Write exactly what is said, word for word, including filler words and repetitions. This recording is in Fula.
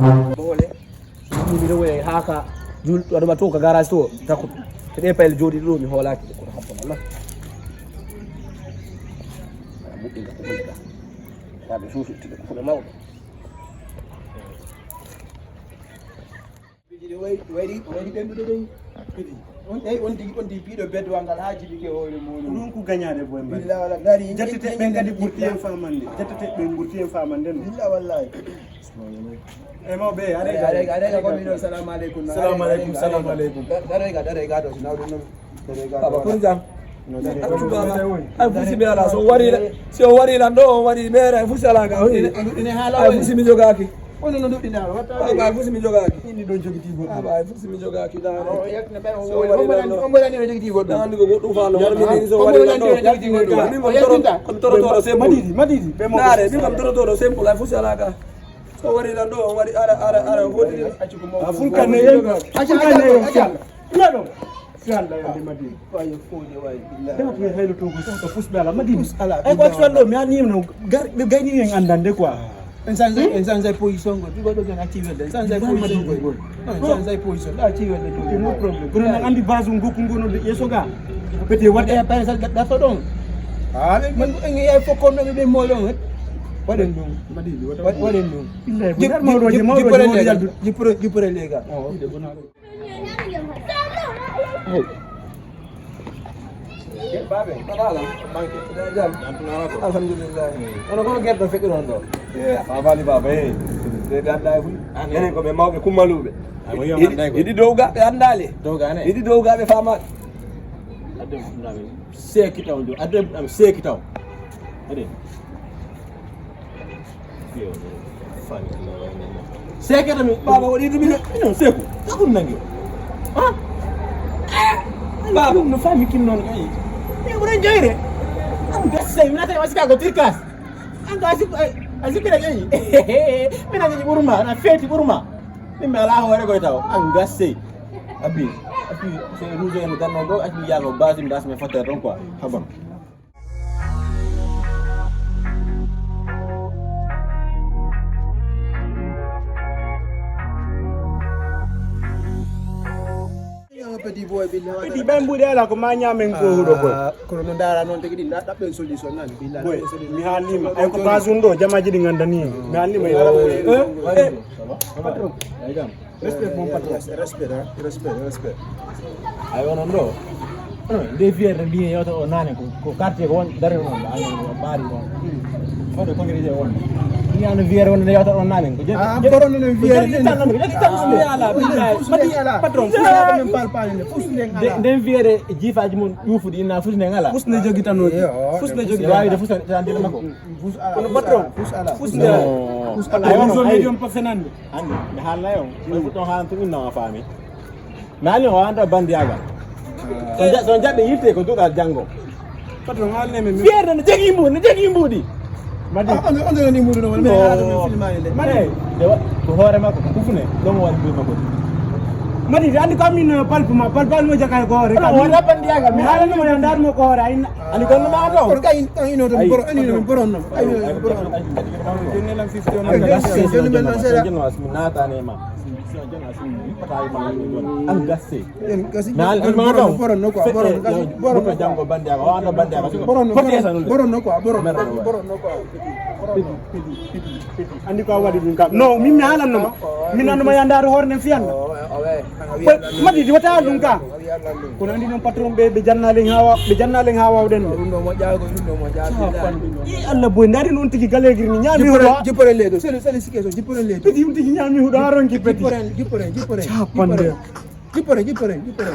Boole. Ni mi rewoya haa ka jul, waɗuma to ka garage to, takko. Ko ɗe payel jooɗi ɗo, mi hoolaaki ɗe, kono habbo Allah. Moƴƴinta ko huunde ka. Haa ɓe suusu ittude ko huunde mawɗo. Wayri, wayri ɓendude dey. Kadi. On, ey, on tigi, on tigi piiɗo beddowa ngal haa jibike hoore muɗum. Ɗum ko gañaade boy mbaɗi. Billa wala, dari. Jattete ɓen kadi ɓurti en famande. Jattete ɓen ɓurti en famande no. Billa wallahi. E mawɓe, are, are, are, are, ko min on, salamu aleykum. Salamu aleykum, salamu aleykum. Dare ga, dare ga, to, sina ɗum non. Baba, kono jam? Ay, fusi mi ala, so wari la, si o wari lan ɗo, o wari mere, ay, fusi ala ka. Ine, ine haala. Ay, fusi mi jogaaki. Ono no ɗuɗɗi ndaaro, watta. Ay, ay, fusi mi jogaaki. Inni ɗon jogiti goɗɗo. Ay, ay, fusi mi jogaaki ndaaro. O yaltina ɓe, o woni, o mbaɗani, o jogiti goɗɗo. Andi ko goɗɗum faalo, wala mi ni so wari lan ɗo. Min ko toro, ko mi toro toro simple. Madidi, madidi, ɓe mo. Ndaare, min ko mi toro toro simple, ay, fusi ala ka. So wari lan ɗo, o wari ara, ara, ara, o foti. A fulka ne yen, a fulka ne yen, fiyan. Ina ɗo. Fiyan la yande Madina. Wayo fode, wayo billahi. Dama ko haylo to ko sa fus be ala Madina. Fus ala. Ay, ko actuel ɗo, mi ani no, gar, ɓe gayni en andande quoi. En change, en change position go. Ɗigo ɗo ken acci welde. En change position go. Non, en change position. Acci welde to. No problème. Kono na andi base ngokku ngono de yeso ga. Pete waɗe. E pa sa da to ɗon. Ah, man en e fokko no ɓe mo ɗon. Waɗen ɗum. Madina, waɗen ɗum. Billahi, ko nder mawɗo je mawɗo je mawɗo yaldu. Jippore, jippore lega. Hey. Babe, baɗa lan? Jam. Alhamdulillah. Ono kono gerɗo feƴƴuno on ɗo? Eh, a faamaali baaba, eh. Ɓe, ɓe anndaa e fuu. Enen ko ɓe mawɓe kummaluuɓe. Yiɗi dow ga ɓe anndaali. Dow ga ne? Yiɗi dow ga ɓe faamaali. Adde ɗum ɗamin. Seeki taw jo. Adde ɗum ɗamin seeki taw. Adde. Seekata mi, baaba waɗi ɗum ino, ino seeku. Ka ɗum nangi? Ha? Baaba, no fami kin noon kay. Mi ɓuran joyre. Am gasay, mi nata wasika ko tirkas. An ko asik, asik kira kay. Mi nata ji ɓurma, na feeti ɓurma. Min mi ala hoore koy taw. An gasay. Abi, abi, se rouge en ganno go, ak mi yago basi mi das me fatter ɗon quoi. Habam. Petit boy, billahi. Petit ɓen mbuɗe ala ko ma ñaamen ko huɗo boy. Ah, kono no ndaara noon tigi ɗi, nda ɗaɓɓen solution nan, billahi. Boy, mi haalnima. Ay ko basun ɗo, jamaji ɗi ngandani. Mi haalnima. Eh, eh. Patron. Respect, mon patron. Yes, respect, hein? Respect, respect. Ay, onon ɗo. Nde fiyerde mbiyen yewta o nane ko, ko quartier ko won dare won, ayo, ɓaari won. Fode ko ngiri je won. Ni an fiyerde won nde yewta o nane ko je. Ah, je- boron no fiyerde. Jodi tan, jodi tan, ala, billahi. Mati ala. Patron, fus ala. Nden fiyerde jifaji mon ƴuufudi inna fus ne ngala. Fus ne jogi tan o. Fus ne jogi. Wawi de fus tan dile makko. Fus ala. Kono patron, fus ala. Fus ne. Fus ala. Ay, wono, ay. Medium pasenande. Andi, mi haalna yo. Koy ko ɗon haalan tun inna o faami. Mi haalni o wanta bandiyagal. So ja-, so jaɓɓe yitte ko duɗal janngo. Patron, haalne men. Fiyerde no jogii mbuuɗi, no jogii mbuuɗi. Madi. Ah, on, on, on, on, mbuuɗi no, wala men haala men filmaani de. Madi. Eh, de wa-, ko hoore makko, ko kufune, ɗon o waɗi buy makko. Madi, andi ko min, eh, palpu ma, palpu ma jaka ko hoore. Wala bandiyagal, mi haalni mo yo ndaar mo ko hoore, ay na- Ani kono ma ɗo. Kono ka in, ka ino to boro, ani no boro no. Ay, ay, boro no. Jonni lan fifty on. An gasi. Jonni men lan sera. Jonni as mi naata ne ma. An gasi. En gasi. Na an ma ɗo. Boro no quoi, boro no. Boro no jango bande aba, wano bande aba. Boro no. Boro no quoi, boro no. Boro no quoi. Andi ko a waɗi ɗum kam. No, min mi haalanno ma. Min nanno ma yandaare hoore nden fiyanna. Madi, di wata ɗum ka. Kono andi noon patron ɓe, ɓe jannalen haa wa-, ɓe jannalen haa wawɗen. Ɗum ɗo moƴƴa ko, ɗum ɗo moƴƴa. Capanɗe. I Allah boy, ndaari noon tigi galegiri ni ñaami huɗo. Jippore, jippore leydi, seli, seli sike so, jippore leydi. Peti ɗum tigi ñaami huɗo haa ronki peti. Jippore, jippore, jippore. Capanɗe. Jippore, jippore, jippore.